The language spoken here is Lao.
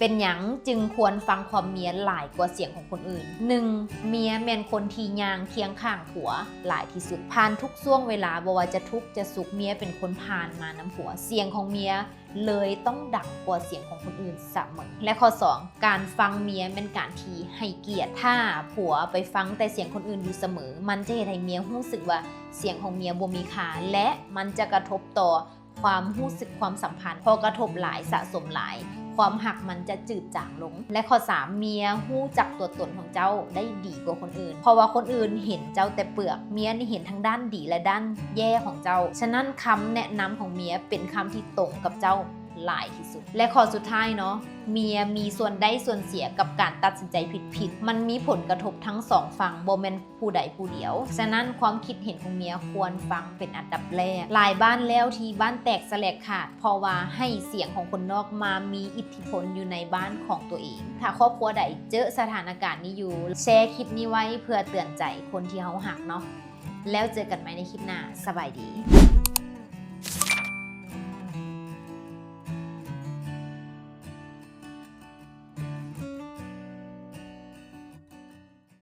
ເປັນຫຍັງຈຶ່ງຄວນຟັງຄວາມເມຍຫຼາຍກວ່າສຽງຂອງຄົນອື່ນ? ໜຶ່ງ, ເມຍແມ່ນຄົນທີ່ຍ່າງຄຽງຂ້າງຜົວຫຼາຍທີ່ສຸດ. ຜ່ານທຸກຊ່ວງເວລາ, ບໍ່ວ່າຈະທຸກຈະສຸກ, ເມຍເປັນຄົນຜ່ານມານຳຜົວ. ສຽງຂອງເມຍເລີຍຕ້ອງດັງກວ່າສຽງຂອງຄົນອື່ນສະເໝີ. ແລະ ຂໍ້ສອງ, ການຟັງເມຍແມ່ນການທີ່ໃຫ້ກຽດ. ຖ້າຜົວໄປຟັງແຕ່ສຽງຄົນອື່ນຢູ່ສະເໝີ, ມັນຈະເຮັດໃຫ້ເມຍຮູ້ສຶກວ່າສຽງຂອງເມຍບໍ່ມີຄ່າ ແລະ ມັນຈະກະທົບຕໍ່ ຄວາມຮູ້ສຶກຄວາມສຳພັນ, ພໍກະທົບຫຼາຍສະສົມຫຼາຍ, ຄວາມຮັກມັນຈະຈືດຈາງລົງ. ແລະ ຂໍ້ສາມ, ເມຍຮູ້ຈັກຕົວຕົນຂອງເຈົ້າໄດ້ດີກວ່າຄົນອື່ນ, ເພາະວ່າຄົນອື່ນເຫັນເຈົ້າແຕ່ເປືອກ, ເມຍນີ້ເຫັນທັງດ້ານດີ ແລະ ດ້ານແຍ່ຂອງເຈົ້າ. ສະນັ້ນ ຄຳແນະນຳຂອງເມຍເປັນຄຳທີ່ຕົງກັບເຈົ້າຫຼາຍທີ່ສຸດ. ແລະ ຂໍ້ສຸດທ້າຍເນາະ, ເມຍມີສ່ວນໄດ້ສ່ວນເສຍກັບການຕັດສິນໃຈຜິດໆ. ມັນມີຜົນກະທົບທັງສອງຝັ່ງ, ບໍ່ແມ່ນ ຜູ້ໃດຜູ້ດຽວ. ສະນັ້ນ ຄວາມຄິດເຫັນຂອງເມຍຄວນຟັງເປັນອັນດັບແລກ. ຫຼາຍບ້ານແລ້ວທີ່ບ້ານແຕກສະແຫຼກຂາດ ເພາະວ່າໃຫ້ສຽງຂອງຄົນນອກມາມີອິດທິພົນຢູ່ໃນບ້ານຂອງຕົວເອງ. ຖ້າຄອບຄົວໃດເຈີສະຖານະການນີ້ຢູ່, ແຊຄລິບນີ້ໄວ້ເພື່ອເຕືອນໃຈຄົນທີ່ເຮົາຮັກເນາະ. ແລ້ວເຈີກັນໃໝ່ໃນຄລິບໜ້າ. ສະບາຍດີ.